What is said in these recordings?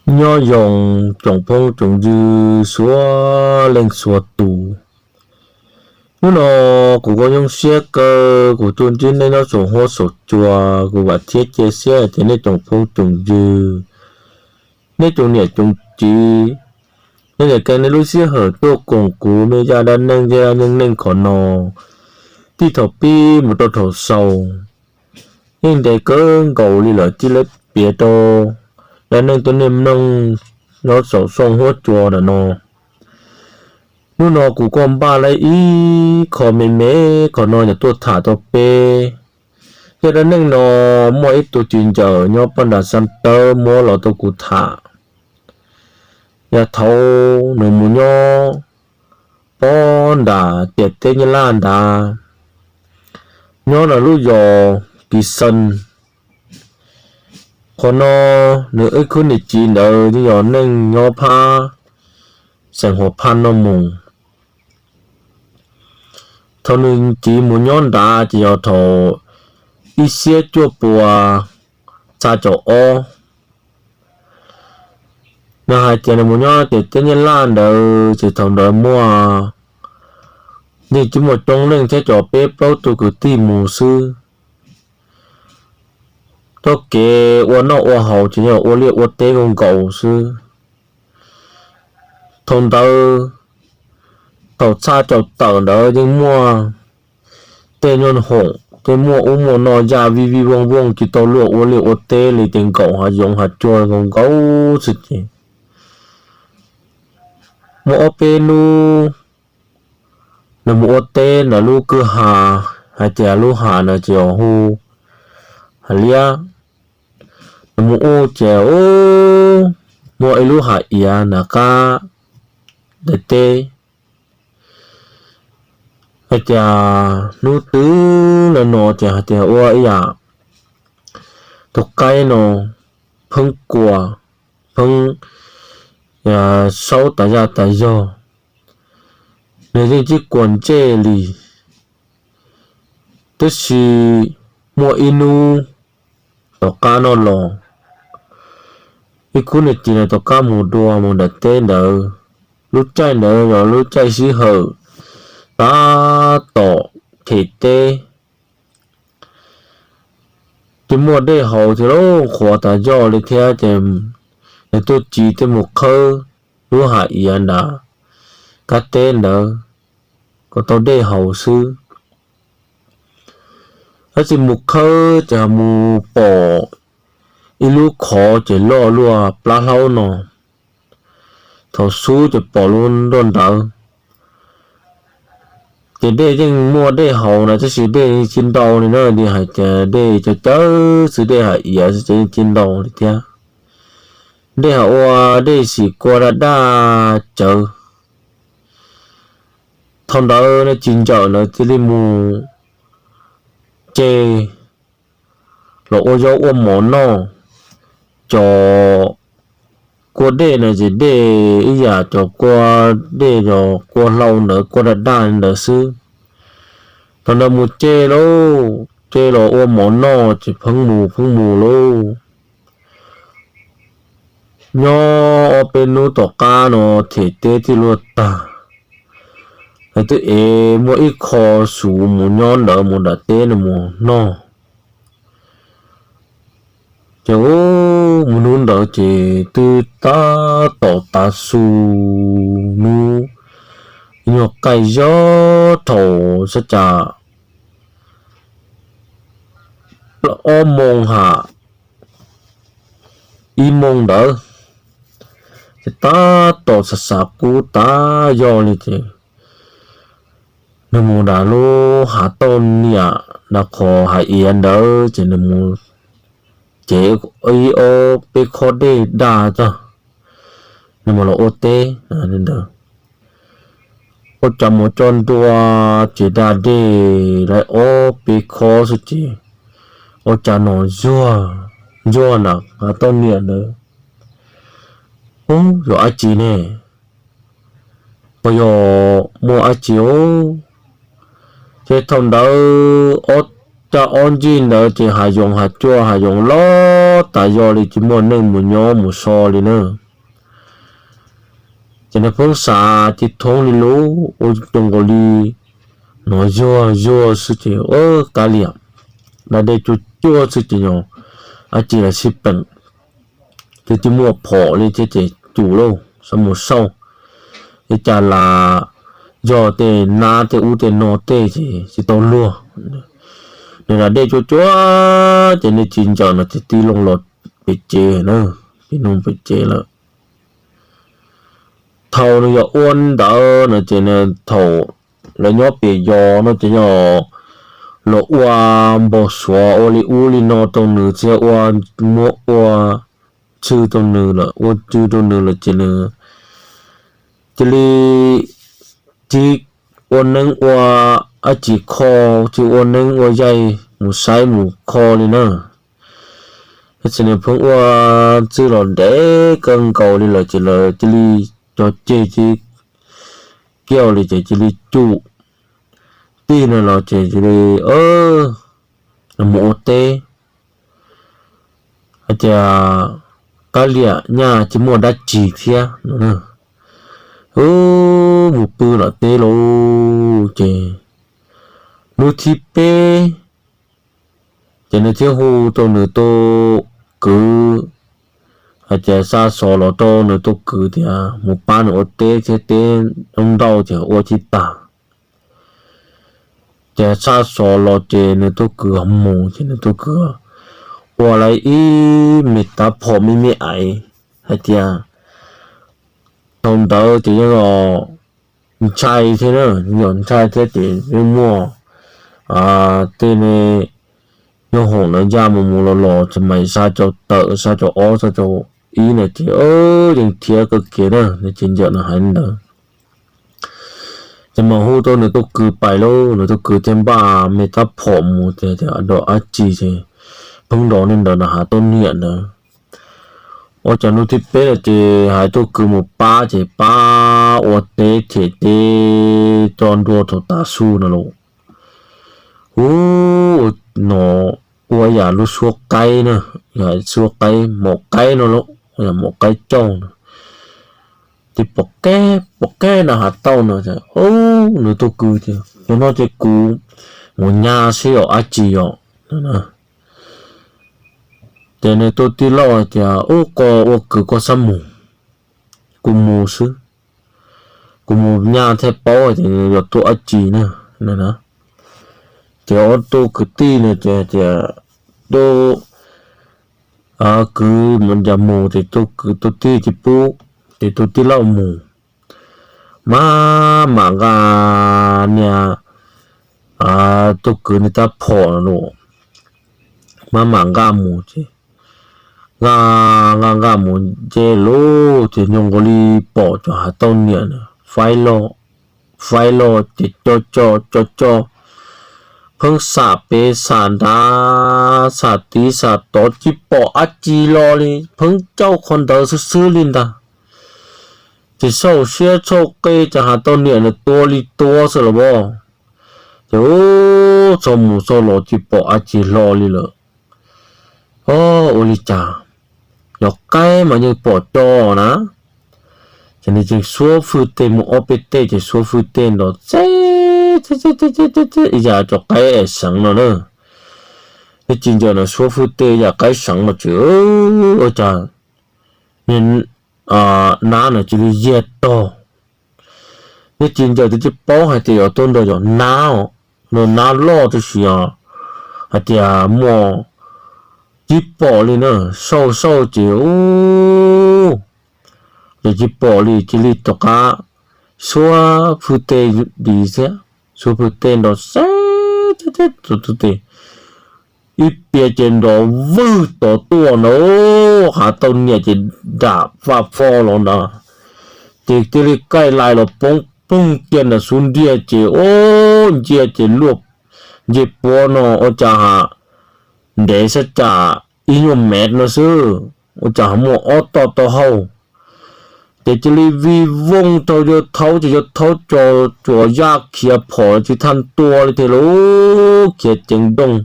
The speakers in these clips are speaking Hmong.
Nyob zoo tsoom phooj tsoom ywg suav leej suav tus. Hnub no kuv kuj nyoo siab kawg kuv tuaj ntsib nej nyob saum huab saum cua. Kuv vam thiab cia siab hais tias nej tsoom phooj tsoom ywg, nej tsoom niam tsoom txiv, nej niam kev nej lub sij hawm tuaj koom kuv mej zaj dab neeg zaj dab neeg neej qhov no tij thaum pib mus rau thaum xaus yeej ntev kawg nkaus li lawm, cia li piav rau dab neeg tuaj nej mloog nyob saum xoo huab cua ntawm no. Hnub no kuv kuj npaj tau ib qho me me qhov no yog tuaj tham rau peb. Zaj dab neeg no muaj ib tug txiv ntxawm nyob paj nram Xav Tawb muab los rau kuv tham. Yog thaum nws mus nyob pob nram tiam teb Nyab Laj ntawd, nyob ntawm lub zos Kis Xees. Qhov no nws ib khub niam txiv ntawd yeej yog neeg nyob phab xeem Huas Phaj no mus. Thaum nws txiv mus nyob nrad ces yog thaum ib txhiab cuaj pua xya caum ob. Nws hais tias nws mus nyob tiam teb Nyab Laj ntawd ces thaum ntawd muaj, yeej tsis muaj coob leej thiab, cov peb plaub tug kwv tij mus xwb. Txoj kev ua noj ua haus ces yog ua liaj ua teb zoo nkaus xwb. Thaum ntawd, thaum xya caum tawm ntawd yeej muaj tej nyuag hoom tej muaj ub muaj no yaj vij vij vooj vooj, tsis tau luag ua liaj ua teb li, ces nkaum hav zoov hav tsuag nkaus nkaus xwb ces muaj ob peb hnub nws mus ua teb ntawm lub kwj ha, hais tias lub ha ntawd ces hu Hav Liab. Nws mus ua ces muaj ib lub hav iav nram qab daim teb. Hais tias hnub twg no no ces hais tias ua ib yam tus qaib no pheej kua, pheej saub tas zaj tas zog, nws yeej tsis kua ntsej li. Tab sis muaj ib hnub tom qab no los, ib khub niam txiv no tom qab mus dua mus nram teb ntawd, lub caij ntawd yog lub caij sij hawm tab tom them teb, tsis muaj dej haus thiab lauj, qhuav tas zog li thiab ces nws tus txiv thiaj mus khawb lub hav iav nram qab teb ntawd kom tau dej haus xwb. Tab sis mus khawb ces mus pom ib lub qhov ces loj luaj plab hlaub no, thaum xub ces pom lub nroj ntawd. Ces dej yeej muaj dej haus na, tab sis dej tsis ntau li na, li hais tias dej cawv cawv xwb, dej hav iav xwb ces yeej tsis ntau li thiab. Dej hav ua dej sim kua daj daj cawv. Thaum ntawd no txiv ntxawm ntawd thiaj li mus ce los ua zaub ua mov noj. Cov kua dej no ces dej ib yam cov kua dej los kua hlau ntawd, kua daj daj ntawd xwb. Thaum ntawd mus ce lauj, ce los ua mov noj ces pheej mus pheej mus lauj. Nyob ob peb hnub tom qab no them teb tij luaj tag, lawv twb ev muaj ib qho xuv mus nyob ntawd mus nram teb no mus noj. Ces mus hnub ntawd ces twb tab tom tav su, hnub nyuag qaij zog thaum xab cas ob moos ham ib moos ntawd, ces tab tom xav xav kub tas zog li ces nws mus nram lub hav tauj niam nram qhov hav iav ntawd ces nws mus cev ib ob peb khob dej daj tag, nws mus los ua teb ntawd. Ua cas mus txog ntua ces daj dej li ob peb khob xwb ces ua cas no ntsuag ntsuag nram hav tauj niam ntawd. Ub, yog dab tsi ne? Puas yog muaj dab tsi os? Ces thaum ntawd ob Raj ob ntsig ntawd ces hav zoov hav cua hav zoov los tas yog li tsis muaj neeg mus nyob mus so li na. Ces nws pheej xav tsis thoob li lub ua zoo nkaus li hnov zuag zuag xwb ces, Kab Liam, da dej cuag cuag xwb ces yog dab tsi los sib peem, twb tsis muaj phom li thiab ces cum lauj, xav mus xauj, ua cas lam yog tej nab tej ub tej no tej ces tsis tau luag. Nws da dej cuag cuag ces nws tsis ncaws no ces tib loo los pem tsev na, tib loo pem tsev lawm. Thaum nws yog ua ntawd no ces nws thaum lawv nyob pem yos no ces yog los ua npau suav ua li ub li no rau nws thiab ua, muab ua tshwj rau nws lawm, ua tshwj rau nws lawm ces nws cia li tsis ua neeb ua dab tsi kho, tsis ua neeb ua yaig mus saib mus kho li na. Tab sis nws pheej ua txwj los ntev kawg nkaus li lawm ces lawv cia li cog ceg cia li kiag li ces cia li cum tij no los ces cia li mus ua teb. Hais tias Kab Liam nyaj tsis muaj dab tsi thiab no, mus pw tom teb lauj ces hnub thib peb ces nws thiaj hu rau nws tus kwv, hais tias xa xov los rau nws tus kwv tias mus pab nws ua teb thiab teb ntau ces ua tsis tag. Ces xa xov los ces nws tus kwv ho mus ces nws tus kwv ua lawv ib me tav phom me me aiv hais tias thaum ntawd ces yeej ntshai thiab na, yeej ntshai thiab ces yeej muaj tej ne nyob hoom ntawd ncaj mus mus los los ces mas xa caum tawm xa caum ob xa caum ib na ces yeej thiab kawg kiag na, nws ces ncawm nws hais ntawd. Ces mas hu rau nws tus kwv pais lauj, nws tus kwv thiaj npaj me tab phom mus tias nrog dab tsi ces pheej nrog nws ntawd nws hav tauj niam ntawd. Ua cas hnub thib peb no ces hais tus kwv mus pab ces pab ua teb them teb tso nrua thaum tav su no lauj. Ub, no ua yam lub suab qaib na, yam suab qaib maum qaib no lauj, yam maum qaib cauj no. Ces pom qab pom qab no hav tauj no, ub, nws tus kwv tias cov no ces kuv mus nyas seb yog dab tsi os. Ces nws tus tij laug hais tias ub, koj ua kwv koj xab mus, kuv mus xwb, kuv mus nyas thiaj paub hais tias yog tuaj dab tsi na. Ces ob tug kwv tij no ces tias tus kwv mus ces tus kwv tus tij tsis pub, ces tus tij laug mus. Mas mam nqa niag tus kwv niag tab phom no los, mas mam nqa mus ces nqa nqa nqa mus nce lug ces nyuag nkaus li pom cov hav tauj niam na, faib log, faib log ces co co co co, pheeb xam pem xam nrad xam tid xam tod tsis pom dab tsi los li, pheeb cauj qhov ntawd xwb xwb li ntag. Ces xauj siab xauj qe ces hav tauj niam nws tua li tua xwb los as. Ces ub, xauj mus xauj los tsis pom dab tsi hlo li lawm. Ub, ua li cas, cov qaib mas yeej pom co na. Ces nws tseem xuab fwj tej mus ob peb teg ces xuab fwj tej nrov teb ib yam cov qaib seev no na. Nws tsis ncaws nws xuab fwj tej yam qaib seev no ces ua cas nab no cia li yiag tog. Nws tsis ncaws twb tsis paub hais tias yuav tuaj nrog cov nab os, nrog nab loj tab sis os hais tias muaj tsis pom li na, xauj xauj ces ub, ces tsis pom li cia li rov qab xuab fwj tej dim thiab, xuab fwj tej nrov xeb tus tes ib pliag ces nrov vwg tod tuaj ntag, hav tauj niam ces nram faj fo los ntag. Ces cia li kaij lais los poob poog kiag ntawm xub ntiag ces ub, nciaj ces luaj nce puab no ua cas ha ntev xab tsam ib nyuag mev no xwb, ua cas ha muaj ob toj taub hau. Ces cia li vij vooj rau yawg thaub ces yawg thaub co tsuas yaj khiav phom tsis thaj ntua li thiab lauj, khiav ceev nrooj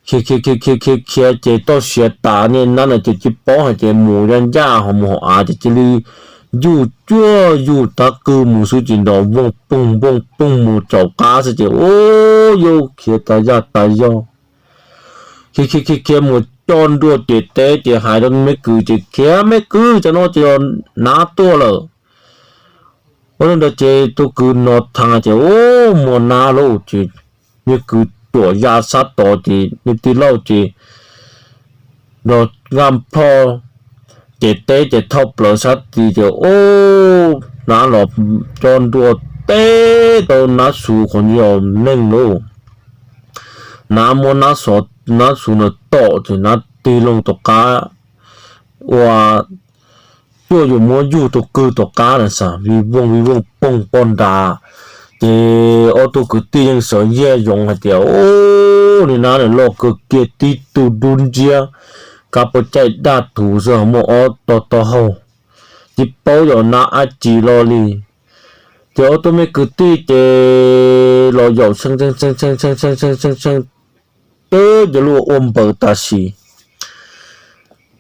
khiav khiav khiav khiav khiav ces toj siav tas, niag nab no ces tsis paub hais tias mus ncaj ncaj ho mus hauv av ces cia li yuj cuag yuj tab kwj mus xwb ces nrov vooj poog vooj poog mus tsaus qab xwb ces ua yuj khiav tas yaj tas yog. Khiav khiav khiav khiav mus coj nruaj ces teb ces hais rau me kwv ces khiav me kwv cov no ces nab tuaj lawm. Ua li ntawd ces tus kwv no thav ces ua muaj nab lauj ces me kwv cuam ya sab tod ces me tij laug ces nrog nkaj plhoj ces teb ces thauj plaws sab tid ces ua nab los coj nruaj teb tau nab su qhov ncauj neeg lauj. Nab muab nab xov, nab su no tom ces nab tig loo tom qab ua cuaj yuav muab yug tus kwv tom qab na xav vij vooj vij vooj poog poj nrad. Ces ob tug kwv tij yeej sawv yiag zoov hais tias, Ub, niag nab no loj kawg kiag tib tug dub nciab, kab puab caij daj thuv xwb ho muaj ob tog taub hau, tsis paub yog nab dab tsi loj li. Ces ob tug me kwv tij ces los yaum tshee tshee tshee tshee tshee tshee tshee tshee tshee twb cov lub ua npaws tam sim.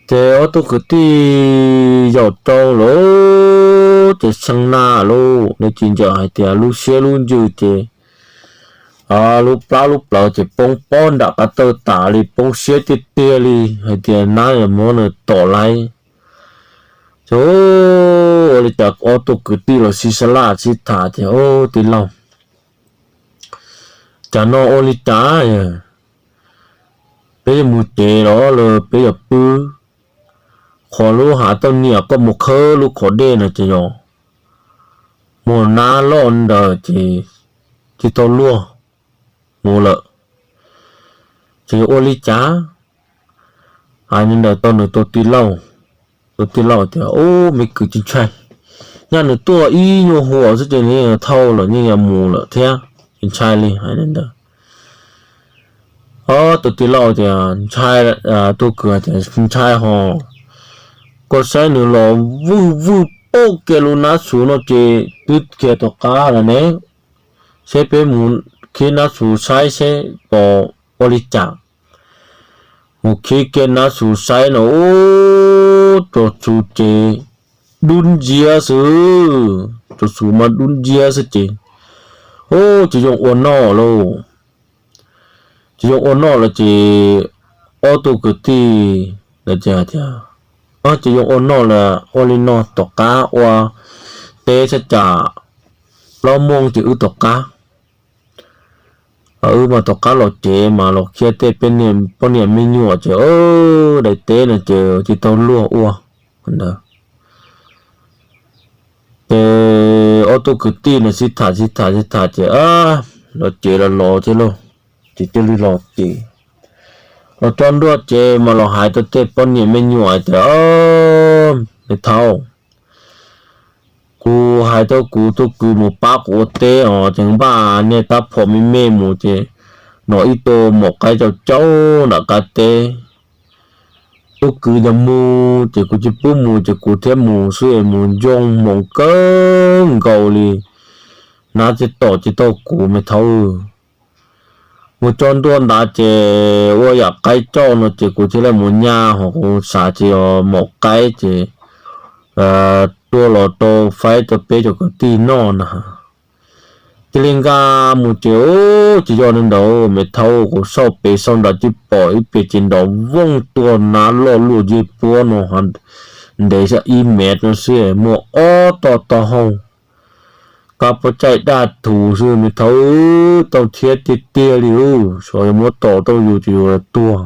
Ces ob tug kwv tij yaum rau lawm ces tshee na lauj, nws tsis ntseeg hais tias lub siab lub ntsws ces lub plab lub plawv ces poob pob nram qab taw tas li, poob siab tiag tiag li hais tias nab muab nws tom laiv. Ces ua li cas ob tug kwv tij los sib sab laj sib tham ces, Ub, tij laug, cas no ua li cas, peb yuav mus tsev los los peb yuav pw? Qhov lub hav tauj niam koj mus khawb lub qhov dej no ces yog muaj nab loj ntawd ces tsis tau luag mus lawm. Ces ua li cas? Hais li ntawd tau nws tus tij laug, tus tij laug tias, Ub, me kwv, tsis ntshai, nyaj nws tuaj ib nyuag huam xwb ces nws yeej thauj lawm, yeej yuav mus lawm thiab, tsis ntshai li. Hais li ntawd, ob tug tij laug tias, Ntshai. Tus kwv tias, Ntshai hos, koj saib nws los vwj vwj poob kiag lub nab su no ces twb kiag tom qab lawm ne. Seb peb mus khib nab su saib seb pom ua li cas. Mus khib kiag nab su saib no, ub, tus su ces dub nciab xwb, tus su mas dub nciab xwb ces, ub, tsis zoo ua noj lauj. Tsis zoo ua noj lawm ces ob tug kwv tij lawv tias, Tsis zoo ua noj lawm, ua li no tom qab ua teb thaj tsam plaub moos ces wb tom qab, wb mas tom qab los tsev mas los khiab tej poj niam me nyuam ces daim teb no ces tsis tau luag ua ntawd. Ces ob tug kwv tij no sib tham sib tham sib tham ces los tsev los los thiab lauj. Ces cia li los tsev, los tso nruaj tsev mas los hais rau tej poj niam me nyuam hais tias, Me thaub, kuv hais rau kuv tus kwv mus pab kuv ua teb os, ces npaj niag tab phom me me mus ces nom ib tug maum qaib cau cau nram qab teb. Tus kwv nyiam mus ces kuv tsis pub mus ces kuv thiaj mus xwb es mus ncoo hmoov kawg nkaus li, nab thiaj tom tsis tau kuv me thaub. Mus tso nruaj ntawd ces ua yam qaib coj no ces kuv thiaj li mus nyaj hos kuv xav ces yog maum qaib ces tuaj los rau faib rau peb cov kwv tij noj na. Cia li nkag mus ces ub, tsis yog li ntawd me thaub, kuv xauj pem xauj nram tsis pom ib pliag ces nrov vooj tuag, nab loj luaj yej puab no ntev xyov ib mev no xwb, muaj ob tog taub hau, kab puab caij daj thuv xwb me thaub, tau thiab tiag tiag li, xyov yuav muab tom tau yus ces yus tuag.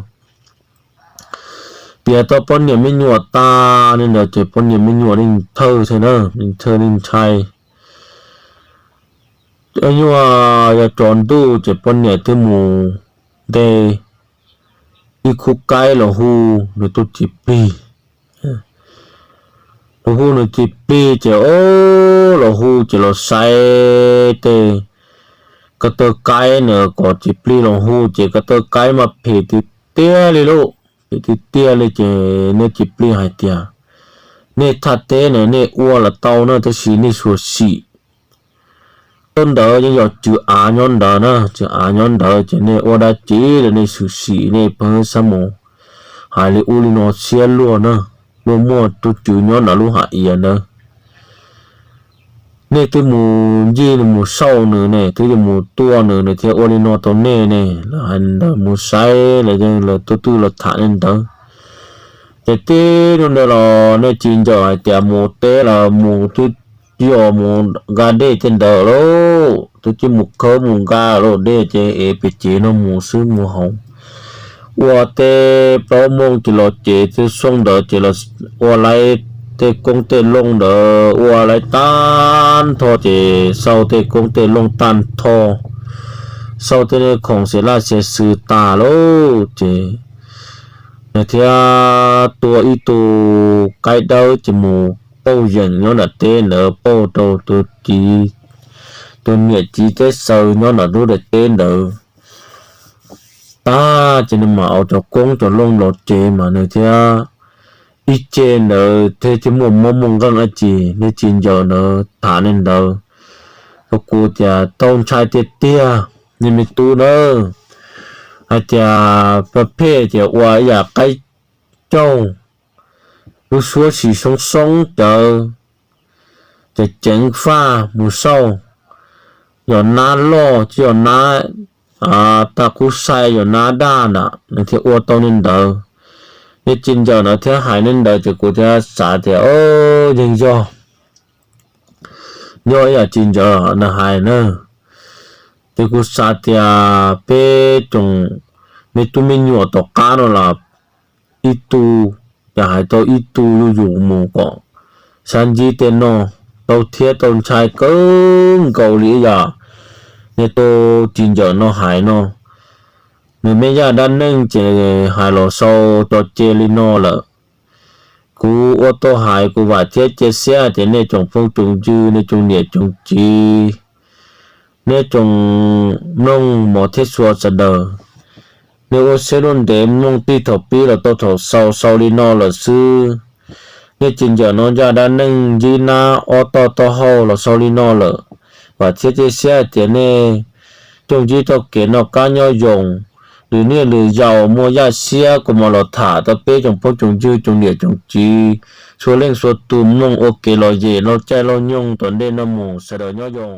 Piav tau poj niam me nyuam tas li ntawd ces poj niam me nyuam yeej thawj thiab na, yeej thawj yeej ntshai. Nyuaj yog tsaus ntuj ces poj niam twb mus nte ib khub qaib los hu nws tus txiv plig. Los hu nws txiv plig ces, o, los hu ces los saib tej ko taw qaib na, kom txiv plig los hu ces ko taw qaib mas phem tiag tiag li lauj, phem tiag tiag li ces niag txiv plig hais tias, Nej thaj teb na nej ua los tau na tab sis nej xyuam xim, Tau ntawd yeej yog tswv av nyob ntawd na, tswv av nyob ntawd ces nej ua dab tsi los nej sim sim nej pheej xav mus hais li ub li no siab luag na, luag muaj tus tswv nyob ntawm lub hav iav ntawd. Nej twb mus ncig mus xauj nws ne, twb yuav mus tua nws, nws thiaj ua li no tau nej ne, lawv hais ntawd mus saib los yeej lawv tuaj twb los tham nej ntawd. Ces tib hnub ntawd los nej tsis ncaws hais tias mus teb los mus twb yog mus nqa dej tej ntawd lauj, twb tsis mus khawb mus nqa lauj, dej ces ev pem cev no mus xwb mus hauv. Ua tej plaub moos ces los ces twb xyoo ntawd ces los ua laib tej koob tej loo ntawd ua laib tag nrho ces xauj tej koob tej loo tag nrho, xauj tej khoom xiav laj xiav xwm tag lauj ces nws thiaj tua ib tug qaib dawb ces mus pauj yeem nyob nram teb ntawd, pauj rau tus txiv, tus niam txiv teb xaws nyob nram lub daim teb ntawd tag ces nws mam ua cov koob cov loo los ces mas nws thiaj ib ce ntawd thiaj tsis muaj mob muaj nqeej dab tsi, nej tsis ncaws ntawd tham nej ntawd. Rau kuv tias tau ntshai tiag tiag, nej me tub nawb, hais tias pab phem ces ua ib yam qaib caug, lub suab sis soob soob cawv, ces ceev faj mus xauj, yog nab loj tsis yog nab, tag qub sai yog nab daj ntawd nws thiaj ua tau nej ntawd. Nej tsis ncaws ntawd thiab hais nej ntawd ces kuv thiaj xav tias yeej yog, yog ib yam tsis ncaws nws hais na. Ces kuv xav tias peb tsoom me tub me nyuam tom qab no los ib tug, yog hais tau ib tug yuj yus mus kom sab ntsib tej no, tau thiab tau ntshai kawg nkaus li yam nej tub tsis ncaws no hais no. Nws me yaj dab neeg ces hais los sau tso tseg li no lawm. Kuv ua tau hais kuv vam thiab cia siab hais tias nej tsoom phooj tsoom ywg, nej tsoom niam tsoom txiv, nej tsoom mloog mos thiab txhua sawv daws, nej ua siab lub ntev mloog txij thaum pib los tau thaum xaus xaus li no lawm xwb. Nej tsis ncaws no yaj dab neeg ntsib nab ob toj taub hau los xaus li no lawm. Vam thiab cia siab hais tias nej coj ntsib tau kev noj qab nyob zoo, lwm niaj lwm zaus muaj yaj siab kuv mam los tham rau peb tsoom phooj tsoom ywg tsoom niam tsoom txiv txhua leej txhua tus mloog ua kev lom zem laug caij laug nyoog tom ntej no mus, sawv daws nyob zoo.